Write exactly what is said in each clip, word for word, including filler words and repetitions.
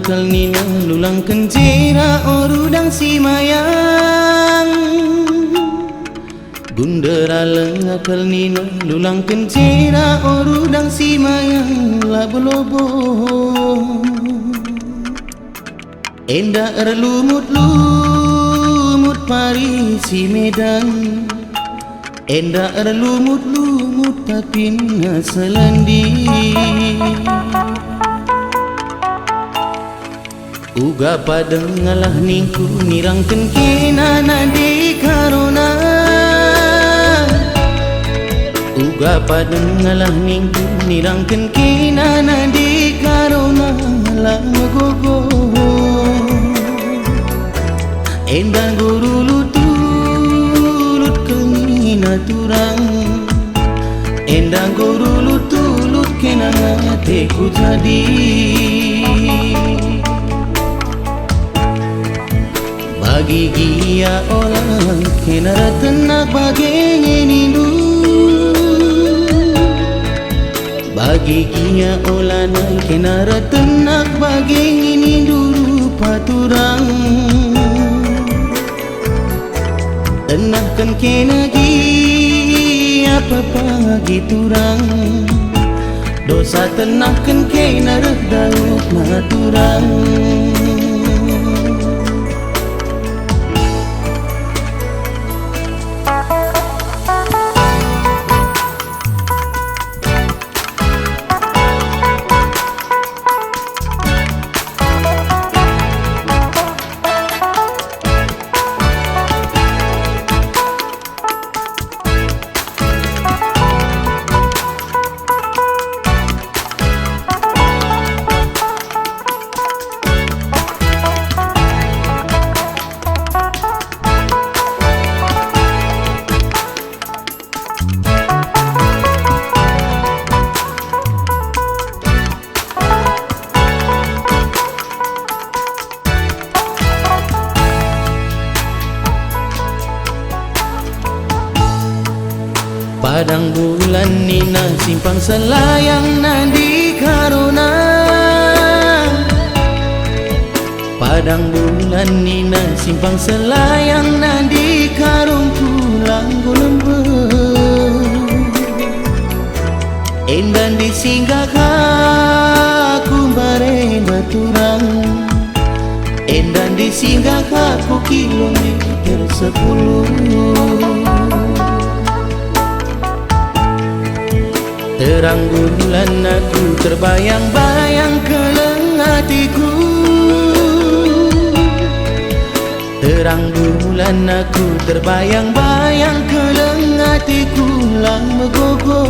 Kal nina lulangken cera o rudang si mayang. Gundera lenga kal nina lulangken cera o rudang si mayang labo lobo. Enda erlumut-lumut pari si Medan. Enda erlumut-lumut tapin Selendi. Uga padeng ngalah ningku nirangken kena nande karona. Uga padeng ngalah ningku nirangken kena nande karona la megogo. Enda enggo rulut-rulut kal nina turang. Enda enggo rulut-rulut kena ateku tadi. Bagi gia ola kena retenak bage nge nindu. Bagi gia ola nai kena retenak bage nge nindu rupa turang. Tenahken kena gia pe pagi turang. Dosa tenahken kena reh dautna turang. Padang bulan nina simpang selayang nandi karona. Padang bulan nina simpang selayang nandi karungku langgo lembeh. Enda nde singgah aku mbarenda turang. Enda nde singgah aku kilometer sepuluh. Terang bulan aku terbayang-bayang keleng atiku. Terang bulan aku terbayang-bayang keleng atiku lang megogo.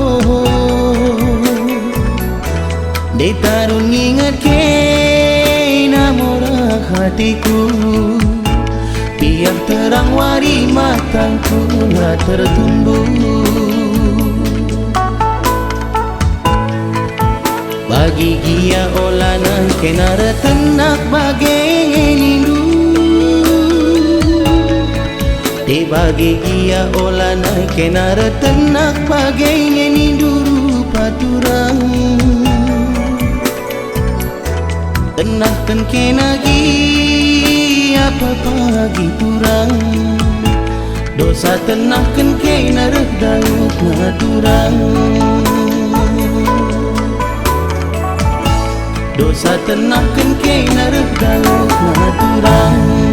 Nde tarun nginget kena murah atiku. Biar terang wari matangku la tertumbuh. Bagi gia ola nai kena retenak bage nindu. Te bagi gia ola nai kena retenak bage nindu rupa turang. Tenahken kena gia pe pagi turang. Dosa tenahken kena reh dautna turang. Dosa tenahken kena reh dautna turang.